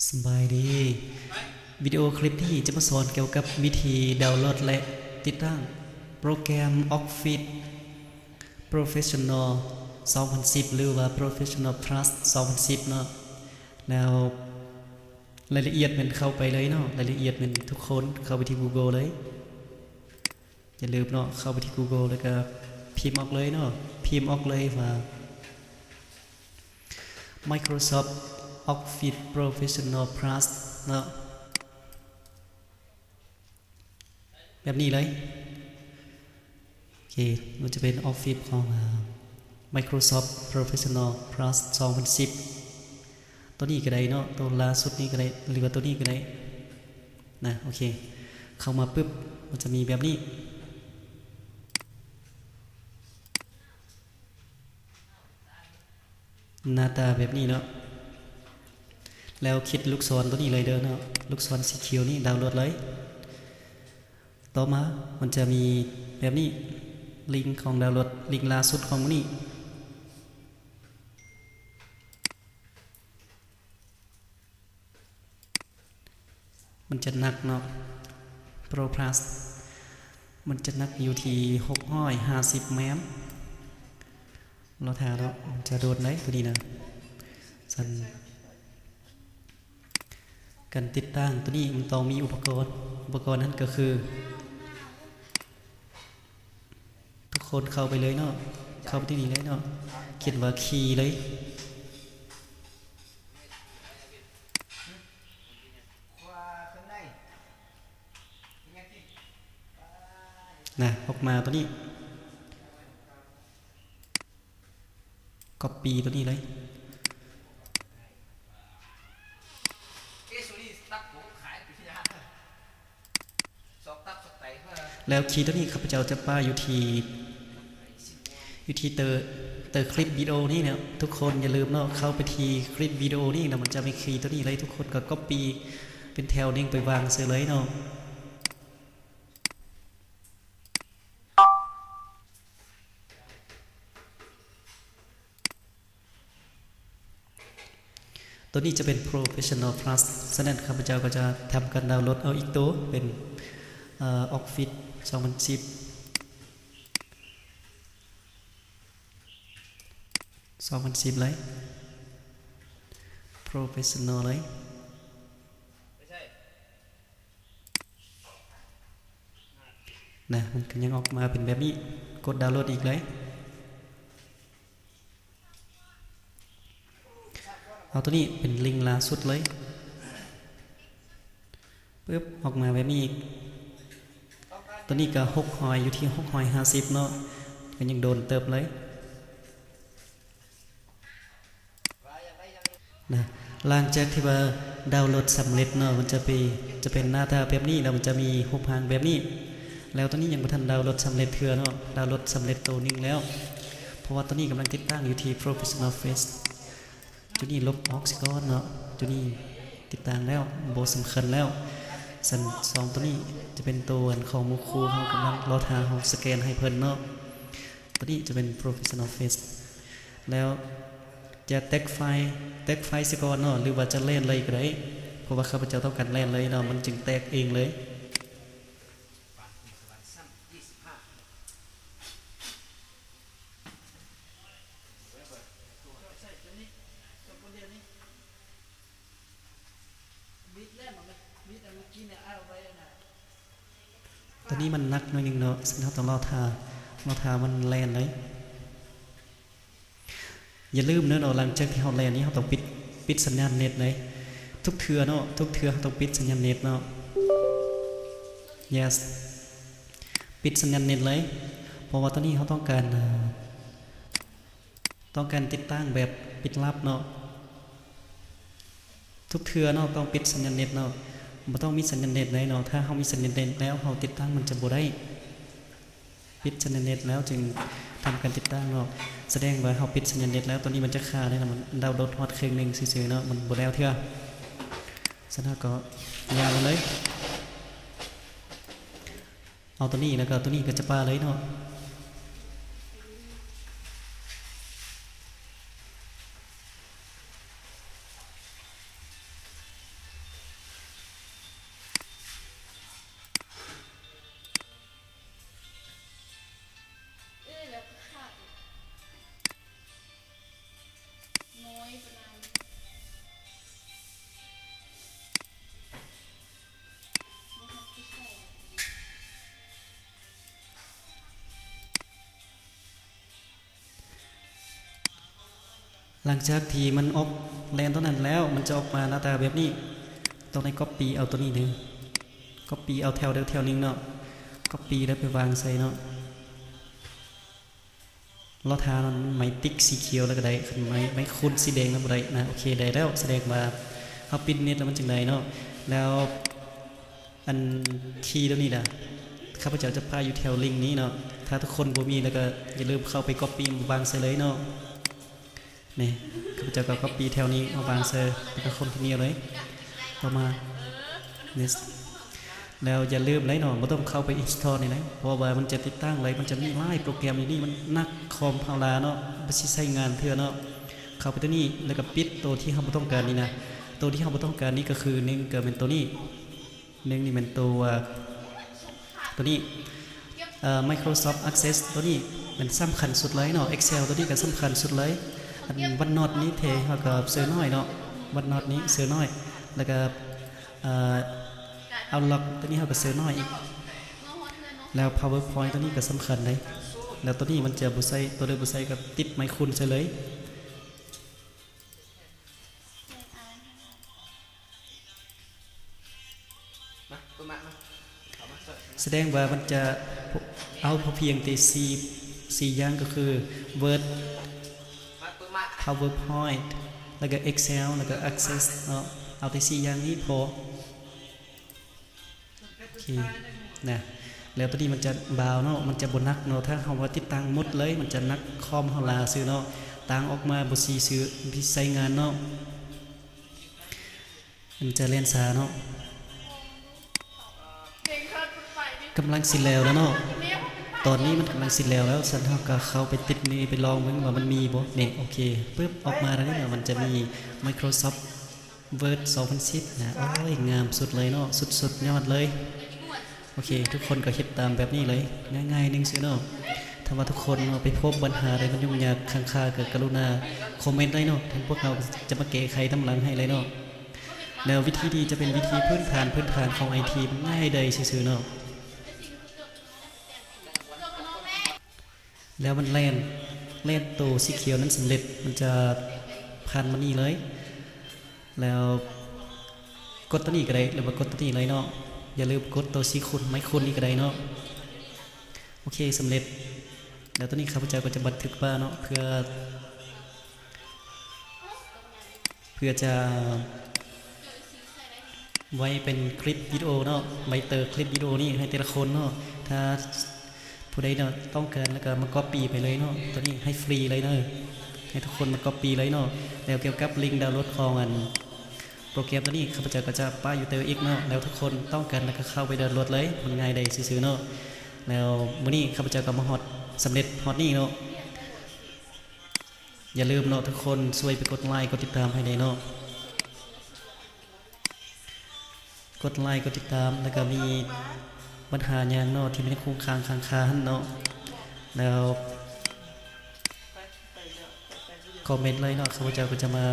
ສະບາຍດີ. ວິດີໂອຄລິບນີ້ຈະມາສອນກ່ຽວກັບວິທີດາວໂຫຼດ ແລະ ຕິດຕັ້ງໂປຣແກຣມ Office Professional ສອງພັນສິບ ຫຼືວ່າ Professional Plus ສອງພັນສິບເນາະ. ແລ້ວລາຍລະອຽດແມ່ນເຂົ້າໄປເລີຍເນາະ, ລາຍລະອຽດແມ່ນທຸກຄົນເຂົ້າໄປທີ່ Google ເລີຍ. ຢ່າລືມເນາະ, ເຂົ້າໄປທີ່ Google ແລ້ວກໍພິມອອກເລີຍເນາະ, ພິມອອກເລີຍວ່າ Microsoft Office Professional Plus ເນາະ, ແບບນີ້ເລີຍ. ໂອເຄ, ມັນຈະເປັນ Office ຂອງ Microsoft Professional Plus ສອງພັນສິບ. ຕົວນີ້ກໍໄດ້ເນາະ, ຕົວລ່າສຸດນີ້ກໍໄດ້ ຫຼືວ່າຕົວນີ້ກໍໄດ້ນະ. ໂອເຄ, ເຂົ້າມາປຶບ ມັນຈະມີແບບນີ້, ໜ້າຕາແບບນີ້ເນາະ. ແລ້ວຄລິກລູກສອນຕົວນີ້ເລີຍເດີເນາະ, ລູກສອນສີຂຽວນີ້ດາວໂຫຼດເລີຍ. ຕໍ່ມາມັນຈະມີແບບນີ້, ລິງຂອງດາວໂຫຼດ, ລິງລ່າສຸດຂອງມື້ນີ້. ມັນຈະໜັກເນາະ, Pro Plus ມັນຈະໜັກຢູ່ທີ່ຫົກຮ້ອຍຫ້າສິບແມມ. ລໍຖ້າເນາະ, ມັນຈະໂດນໄດ໋ຕົວນີ້ນະ. ຊັ້ນ ການຕິດຕັ້ງຕົວນີ້ມັນຕ້ອງມີອຸປະກອນ, ອຸປະກອນນັ້ນກໍຄື ທຸກຄົນເຂົ້າໄປເລີຍເນາະ, ເຂົ້າໄປທີ່ນີ້ເລີຍເນາະ, ຂຽນວ່າຄີເລີຍນະ. ອອກມາຕົວນີ້ ກັອບປີ້ຕົວນີ້ເລີຍ. ແລ້ວຄີຕົວນີ້ຂ້າພະເຈົ້າຈະປະຢູ່ທີ່ ຢູ່ທີ່ເຕີ ເຕີຄລິບວິດີໂອນີ້ເນາະ. ທຸກຄົນຢ່າລືມເນາະ, ເຂົ້າໄປທີ່ຄລິບວິດີໂອນີ້ນະ, ມັນຈະມີຄີຕົວນີ້ເລີຍ. ທຸກຄົນກໍກັອບປີ້ເປັນແຖວໜຶ່ງໄປວາງໃສ່ເລີຍເນາະ. ຕົວນີ້ຈະເປັນ Professional Plus, ສະນັ້ນຂ້າພະເຈົ້າກໍຈະທຳການດາວໂຫຼດເອົາອີກໂຕເປັນ ເອີ Office ສອງພັນສິບ ສອງພັນສິບເລີຍ, Professional ເລີຍ. ນະ, ມັນກໍຍັງອອກມາເປັນແບບນີ້, ກົດດາວໂຫຼດອີກເລີຍ. ເອົາຕົວນີ້ເປັນລິງລ່າສຸດເລີຍ, ປຶບ ອອກມາແບບນີ້ອີກ. ຕົວນີ້ກໍຫົກຮ້ອຍ ຢູ່ທີ່ຫົກຮ້ອຍຫ້າສິບເນາະ, ກໍຍັງໂດນເຕີບເລີຍ. ນະ, ຫຼັງຈາກທີ່ວ່າດາວໂຫຼດສຳເລັດເນາະ, ມັນຈະເປັນ ຈະເປັນໜ້າຕາແບບນີ້, ແລ້ວມັນຈະມີຮູບຮ່າງແບບນີ້. ແລ້ວຕອນນີ້ຍັງບໍ່ທັນດາວໂຫຼດສຳເລັດເທື່ອເນາະ, ດາວໂຫຼດສຳເລັດໂຕໜຶ່ງແລ້ວ, ເພາະວ່າຕອນນີ້ກຳລັງຕິດຕັ້ງຢູ່ທີ່ Professional Face. ຈຸດນີ້ລົບອອກຊິກ່ອນເນາະ, ຈຸດນີ້ຕິດຕັ້ງແລ້ວ, ບໍ່ສຳຄັນແລ້ວ. ຊັ້ນສອງຕົວນີ້ຈະເປັນຕົວອັນຂອງໝູ່ຄູ່, ເຮົາກຳລັງລໍຖ້າເຮົາສະແກນໃຫ້ເພິ່ນເນາະ. ຕົວນີ້ຈະເປັນ Professional Face. ແລ້ວຈະແຕກໄຟລ໌ ແຕກໄຟລ໌ຊະກ່ອນເນາະ ຫຼືວ່າຈະແລ່ນເລີຍກໍໄດ້, ເພາະວ່າຂ້າພະເຈົ້າຕ້ອງການແລ່ນເລີຍເນາະ, ມັນຈຶ່ງແຕກເອງເລີຍ. ຕົວນີ້ມັນໜັກໜ້ອຍໜຶ່ງເນາະ, ຊັ້ນເຮົາຕ້ອງລໍຖ້າ, ລໍຖ້າມັນແລ່ນເລີຍ. ຢ່າລືມເດີເນາະ, ຫຼັງຈາກທີ່ເຮົາແລ່ນນີ້ ເຮົາຕ້ອງປິດ, ປິດສັນຍານເນັດເລີຍ. ທຸກເທື່ອເນາະ, ທຸກເທື່ອເຮົາຕ້ອງປິດສັນຍານເນັດເນາະ. Yes. ປິດສັນຍານເນັດເລີຍ, ເພາະວ່າຕອນນີ້ເຮົາຕ້ອງການ, ເອີ ຕ້ອງການຕິດຕັ້ງແບບປິດລັບເນາະ. ທຸກເທື່ອເນາະ ຕ້ອງປິດສັນຍານເນັດເນາະ, ບໍ່ຕ້ອງມີສັນຍານເນັດເລີຍເນາະ. ຖ້າເຮົາມີສັນຍານເນັດແລ້ວ ເຮົາຕິດຕັ້ງມັນຈະບໍ່ໄດ້. ປິດສັນຍານເນັດແລ້ວຈຶ່ງທຳການຕິດຕັ້ງເນາະ, ສະແດງວ່າເຮົາປິດສັນຍານເນັດແລ້ວ. ຕອນນີ້ມັນຈະຄ້າງເລີຍເນາະ, ມັນດາວໂຫຼດຮອດເຄິ່ງໜຶ່ງຊື່ໆເນາະ, ມັນບໍ່ແລ້ວເທື່ອ. ສະນັ້ນເຮົາກໍຍ່າງມັນເລີຍ. ເອົາຕົວນີ້ ແລ້ວກໍຕົວນີ້ກໍຈະປະເລີຍເນາະ. ຫຼັງຈາກທີ່ມັນອອກແລ່ນຕົວນັ້ນແລ້ວ ມັນຈະອອກມາໜ້າຕາແບບນີ້. ຕ້ອງໄດ້ກັອບປີ້ເອົາຕົວນີ້ເດີ ກັອບປີ້ເອົາແຖວໃດແຖວໜຶ່ງເນາະ ກັອບປີ້ແລ້ວໄປວາງໃສ່ເນາະ. ລໍຖ້າມັນໄມຕິກສີຂຽວແລ້ວກໍໄດ້ ຄັນໄມ ໄມຄູນສີແດງແລ້ວບໍ່ໄດ້ນະ. ໂອເຄ ໄດ້ແລ້ວ ສະແດງວ່າເຮົາປິດເນັດແລ້ວມັນຈຶ່ງໄດ້ເນາະ. ແລ້ວອັນຄີຕົວນີ້ນະ ຂ້າພະເຈົ້າຈະປະຢູ່ແຖວລິງນີ້ເນາະ. ຖ້າທຸກຄົນບໍ່ມີແລ້ວກໍຢ່າລືມເຂົ້າໄປກັອບປີ້ມາວາງໃສ່ເລີຍເນາະ. ນີ້ ຂ້າພະເຈົ້າກໍກັອບປີ້ແຖວນີ້ມາວາງໃສ່ ແລ້ວກໍຄົນທີ່ນີ້ເລີຍ. ຕໍ່ມາ next ແລ້ວຢ່າລືມເລີຍເນາະ ບໍ່ຕ້ອງເຂົ້າໄປ install ນີ້ເລີຍ ເພາະວ່າມັນຈະຕິດຕັ້ງຫຼາຍ ມັນຈະມີຫຼາຍໂປຣແກຣມຢູ່ນີ້ ມັນໜັກຄອມເຮົາຫຼາຍເນາະ ບໍ່ຊິໃຊ້ງານເທື່ອເນາະ. ເຂົ້າໄປຕົວນີ້ ແລ້ວກໍປິດໂຕທີ່ເຮົາບໍ່ຕ້ອງການນີ້ນະ. ໂຕທີ່ເຮົາບໍ່ຕ້ອງການນີ້ກໍຄື ໜຶ່ງ ກໍແມ່ນໂຕນີ້ ໜຶ່ງນີ້ແມ່ນໂຕ ຕົວນີ້ ເອີ Microsoft Access ຕົວນີ້ແມ່ນສຳຄັນສຸດເລີຍເນາະ. Excel ຕົວນີ້ກໍສຳຄັນສຸດເລີຍ. ອັນ OneNote ນີ້ແທ້ເຮົາກໍເຊີນ້ອຍເນາະ OneNote ນີ້ເຊີນ້ອຍ ແລ້ວກໍ ເອີ Outlook ຕົວນີ້ເຮົາກໍເຊີນ້ອຍອີກ. ແລ້ວ PowerPoint ຕົວນີ້ກໍສຳຄັນເດ້. ແລ້ວຕົວນີ້ມັນຈະບໍ່ໃຊ້ ຕົວໃດບໍ່ໃຊ້ກໍຕິດໄມຄູນໃສ່ເລີຍ. ສະແດງວ່າມັນຈະເອົາພໍພຽງແຕ່ສີ່ ສີ່ຢ່າງ ກໍຄື Word, PowerPoint ແລ້ວກໍ Excel ແລ້ວກໍ Access ເນາະ. ເອົາແຕ່ສີ່ຢ່າງນີ້ພໍ. ໂອເຄນະ. ແລ້ວຕົວນີ້ມັນຈະເບົາເນາະ ມັນຈະບໍ່ໜັກເນາະ. ຖ້າເຮົາວ່າຕິດຕັ້ງໝົດເລີຍ ມັນຈະໜັກຄອມເຮົາຫຼາຍຊື່ເນາະ. ຕ່າງອອກມາບໍ່ຊິຊື່ ບໍ່ຊິໃຊ້ງານເນາະ. ມັນຈະແລ່ນຊ້າເນາະ. ກຳລັງຊິແລ້ວແລ້ວເນາະ. ຕອນນີ້ມັນກຳລັງຊິແລ້ວແລ້ວ. ຊັ້ນເຮົາກໍເຂົ້າໄປຕິດນີ້ ໄປລອງເບິ່ງວ່າມັນມີບໍ່. ນີ້ ໂອເຄ ປຶບ ອອກມາແລ້ວເນາະ. ມັນຈະມີ Microsoft Word ສອງພັນສິບນະ. ໂອ້ຍ ງາມສຸດເລີຍເນາະ ສຸດ ສຸດຍອດເລີຍ. ໂອເຄ ທຸກຄົນກໍເຮັດຕາມແບບນີ້ເລີຍ ງ່າຍໆໜຶ່ງຊື່ເນາະ. ຖ້າວ່າທຸກຄົນເນາະ ໄປພົບບັນຫາໃດມັນຫຍຸ້ງຍາກຄ້າງຄາ ກໍກະລຸນາຄອມເມັນໄດ້ເນາະ. ທາງພວກເຮົາຈະມາແກ້ໄຂຕາມຫຼັງໃຫ້ເລີຍເນາະ. ແລ້ວວິທີນີ້ຈະເປັນວິທີພື້ນຖານ ພື້ນຖານຂອງໄອທີ ມັນງ່າຍດາຍຊື່ໆເນາະ. ແລ້ວມັນແລ່ນ ແລ່ນໂຕສີຂຽວນັ້ນສຳເລັດ ມັນຈະຜ່ານມານີ້ເລີຍ. ແລ້ວກົດຕົວນີ້ກໍໄດ້ ຫຼືວ່າກົດຕົວນີ້ເລີຍເນາະ. ຢ່າລືມກົດໂຕສີຂຸ້ນ ໄມຂຸ້ນນີ້ກໍໄດ້ເນາະ. ໂອເຄ ສຳເລັດ. ແລ້ວຕົວນີ້ຂ້າພະເຈົ້າກໍຈະບັນທຶກໄວ້ເນາະ ເພື່ອ ເພື່ອຈະໄວ້ເປັນຄລິບວິດີໂອເນາະ ໄວ້ເຕີຄລິບວິດີໂອນີ້ໃຫ້ແຕ່ລະຄົນເນາະ. ຖ້າຜູ້ໃດເນາະຕ້ອງການ ແລ້ວກໍມາກັອບປີ້ໄປເລີຍເນາະ. ຕົວນີ້ໃຫ້ຟຣີເລີຍເນາະ ໃຫ້ທຸກຄົນມາກັອບປີ້ເລີຍເນາະ. ແລ້ວກ່ຽວກັບລິງດາວໂຫຼດຂອງອັນໂປຣແກຣມຕົວນີ້ ຂ້າພະເຈົ້າກໍຈະປະຢູ່ເຕີອີກເນາະ. ແລ້ວທຸກຄົນຕ້ອງການ ແລ້ວກໍເຂົ້າໄປດາວໂຫຼດເລີຍ ມັນງ່າຍດາຍຊື່ໆເນາະ. ແລ້ວມື້ນີ້ຂ້າພະເຈົ້າກໍມາຮອດ ສຳເລັດຮອດນີ້ເນາະ. ຢ່າລືມເນາະ ທຸກຄົນຊ່ວຍໄປກົດໄລກົດຕິດຕາມໃຫ້ແດ່ເນາະ. ກົດໄລກົດຕິດຕາມ ແລ້ວກໍມີບັນຫາຫຍັງເນາະ ທີ່ມັນຍັງຄົງຄ້າງຄາຫັ້ນເນາະ ແລ້ວຄອມເມັນເລີຍເນາະ. ຂ້າພະເຈົ້າກໍຈະມາ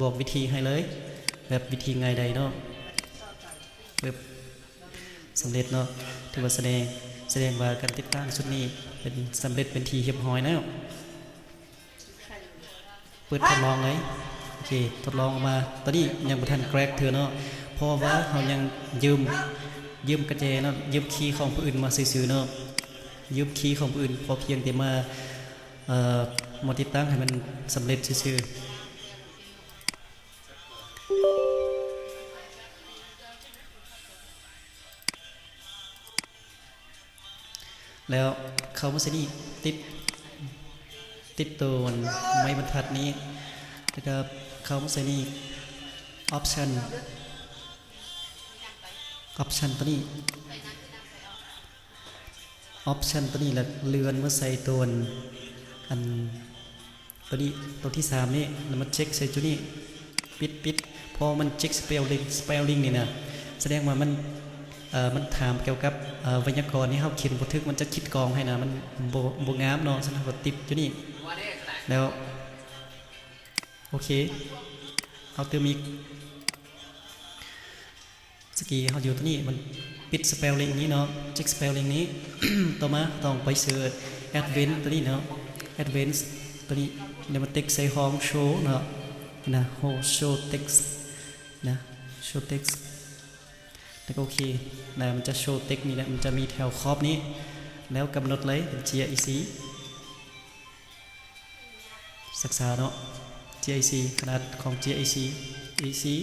ບອກວິທີໃຫ້ເລີຍ ແບບວິທີງ່າຍດາຍເນາະ. ປຶບ ສຳເລັດເນາະ. ຖືວ່າສະແດງ ສະແດງວ່າການຕິດຕັ້ງຊຸດນີ້ເປັນ ສຳເລັດເປັນທີ່ຮຽບຮ້ອຍແລ້ວ. ເປີດທົດລອງເລີຍ. ໂອເຄ ທົດລອງອອກມາ. ຕອນນີ້ຍັງບໍ່ທັນແກຣັກເທື່ອເນາະ ເພາະວ່າເຮົາຍັງຢືມ ຢືມກະແຈເນາະ ຢືມຄີຂອງຜູ້ອື່ນມາຊື່ໆເນາະ. ຢືມຄີຂອງຜູ້ອື່ນ ພໍພຽງແຕ່ມາ ເອີ ມາຕິດຕັ້ງໃຫ້ມັນສຳເລັດຊື່ໆ. ແລ້ວເຂົ້າມາໃສ່ນີ້ ຕິດ ຕິດໂຕອັນໄມ້ບັນທັດນີ້ ແລ້ວກໍເຂົ້າມາໃສ່ນີ້ ອອບຊັນ ອອບຊັນຕົວນີ້ ອອບຊັນຕົວນີ້ ແລ້ວເລື່ອນມາໃສ່ໂຕອັນ ອັນ ຕົວນີ້ ຕົວທີສາມນີ້ ແລ້ວມາເຊັກໃສ່ຈຸດນີ້ ປິດ ປິດ ເພາະມັນເຊັກສະເປວລິງ ສະເປວລິງນີ້ນະ ສະແດງວ່າມັນ ເອີ ມັນຖາມກ່ຽວກັບ ເອີ ໄວຍາກອນທີ່ເຮົາຂຽນບໍ່ຖືກ ມັນຈະຄິດກອງໃຫ້ນະ ມັນບໍ່ ບໍ່ງາມເນາະ. ສະນັ້ນເຮົາກໍຕິດຈຸດນີ້ ແລ້ວ ໂອເຄ ເຮົາຕື່ມອີກ. ສະກີເຮົາຢູ່ຕົວນີ້ ມັນປິດສະເປວລິງນີ້ເນາະ ເຊັກສະເປວລິງນີ້. ຕໍ່ມາເຮົາຕ້ອງໄປເສີດແອັດເວັນຕົວນີ້ເນາະ ແອັດເວັນຕົວນີ້ ແລ້ວມາຕິກໃສ່ຫ້ອງໂຊເນາະ ນະ ໂຮ ໂຊເຕັກ ນະ ໂຊເຕັກ ແລ້ວກໍໂອເຄ ນະ ມັນຈະໂຊເຕັກນີ້ແຫຼະ ມັນຈະມີແຖວຂອບນີ້ ແລ້ວກຳນົດເລີຍເປັນ GIC ສຶກສາເນາະ GIC ຂະໜາດຂອງ GIC ເອຊີ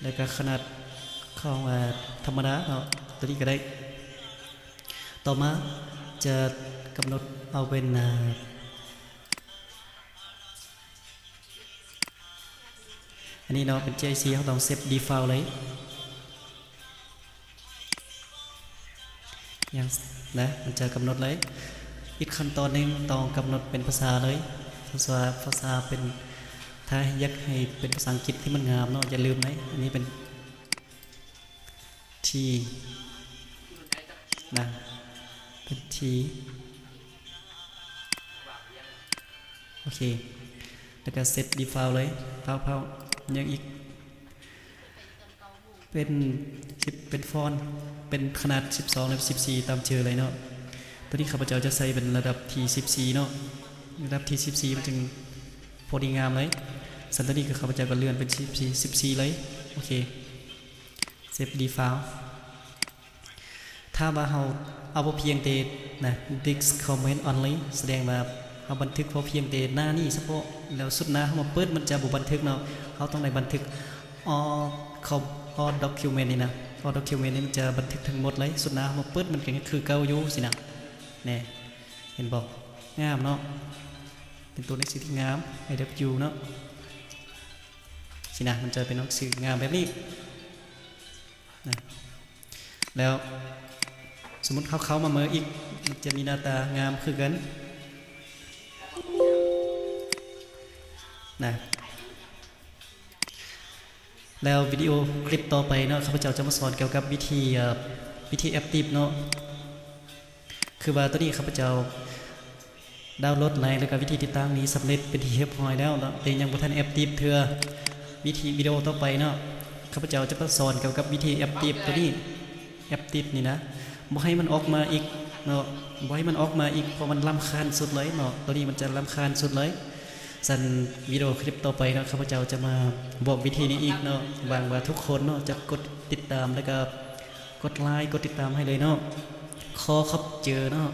ແລ້ວກໍຂະໜາດຂອງ ອາ ທຳມະດາເນາະ ຕົວນີ້ກໍໄດ້. ຕໍ່ມາຈະກຳນົດເອົາເປັນ ອາ ອັນນີ້ເນາະ ເປັນ GIC ເຮົາຕ້ອງເຊັດ default ເລີຍ ຢ່າງ ນະ ມັນຈະກຳນົດເລີຍ. ອີກຂັ້ນຕອນໜຶ່ງຕ້ອງກຳນົດເປັນພາສາເລີຍ ພາສາ ພາສາເປັນ ຖ້າຢາກໃຫ້ເປັນພາສາອັງກິດທີ່ມັນງາມເນາະ ຢ່າລືມເລີຍ ອັນນີ້ເປັນ T ນະ ເປັນ T ໂອເຄ ແລ້ວກໍເຊັດ default ເລີຍ ເພົາໆ ຫຍັງອີກ ເປັນ ສິບ ເປັນຟອນ ເປັນຂະໜາດສິບສອງ ແລະ ສິບສີ່ ຕາມເຈີເລີຍເນາະ. ຕົວນີ້ຂ້າພະເຈົ້າຈະໃສ່ເປັນລະດັບ T ສິບສີ່ ເນາະ ລະດັບ T ສິບສີ່ ມັນຈຶ່ງພໍດີງາມເລີຍ. ຊັ້ນຕົວນີ້ກໍຂ້າພະເຈົ້າກໍເລື່ອນເປັນ ສິບສີ່ ສິບສີ່ ເລີຍ ໂອເຄ ເຊັດ default. ຖ້າວ່າເຮົາເອົາພຽງແຕ່ນະ this comment only ສະແດງວ່າເຮົາບັນທຶກເພາະພຽງແຕ່ໜ້ານີ້ສະເພາະ ແລ້ວຊຸດໜ້າເຮົາມາເປີດມັນຈະບໍ່ບັນທຶກເນາະ. ເຮົາຕ້ອງໄດ້ບັນທຶກ all com all document ນີ້ນະ all document ນີ້ມັນຈະບັນທຶກທັງໝົດເລີຍ. ຊຸດໜ້າເຮົາມາເປີດມັນກໍຍັງຄືເກົ່າຢູ່ຊີ້ນະ ແນ່ ເຫັນບໍ່? ງາມເນາະ ເປັນຕົວໜັງສືທີ່ງາມ I love you ເນາະ ຊີ້ນະ ມັນຈະເປັນໜັງສືງາມແບບນີ້ນະ. ແລ້ວສົມມຸດເຮົາເຂົ້າມາເບິ່ງອີກ ມັນຈະມີໜ້າຕາງາມຄືກັນນະ. ແລ້ວວິດີໂອຄລິບຕໍ່ໄປເນາະ ຂ້າພະເຈົ້າຈະມາສອນກ່ຽວກັບວິທີ ເອີ ວິທີແອັບຕິບເນາະ ຄືວ່າຕອນນີ້ຂ້າພະເຈົ້າດາວໂຫຼດໃນ ແລ້ວກໍວິທີຕິດຕັ້ງນີ້ສຳເລັດເປັນທີ່ຮຽບຮ້ອຍແລ້ວເນາະ ແຕ່ຍັງບໍ່ທັນແອັບຕິບເທື່ອ. ວິທີ ວິດີໂອຕໍ່ໄປເນາະ ຂ້າພະເຈົ້າຈະມາສອນກ່ຽວກັບວິທີແອັບຕິບຕົວນີ້ ແອັບຕິບນີ້ນະ ບໍ່ໃຫ້ມັນອອກມາອີກເນາະ ບໍ່ໃຫ້ມັນອອກມາອີກ ເພາະມັນລຳຄານສຸດເລີຍເນາະ ຕົວນີ້ມັນຈະລຳຄານສຸດເລີຍ. ຊັ້ນວິດີໂອຄລິບຕໍ່ໄປເນາະ ຂ້າພະເຈົ້າຈະມາບອກວິທີນີ້ອີກເນາະ ຫວັງວ່າທຸກຄົນເນາະຈະກົດຕິດຕາມ ແລ້ວກໍກົດໄລ ກົດຕິດຕາມໃຫ້ເລີຍເນາະ. ຂໍຂອບໃຈເນາະ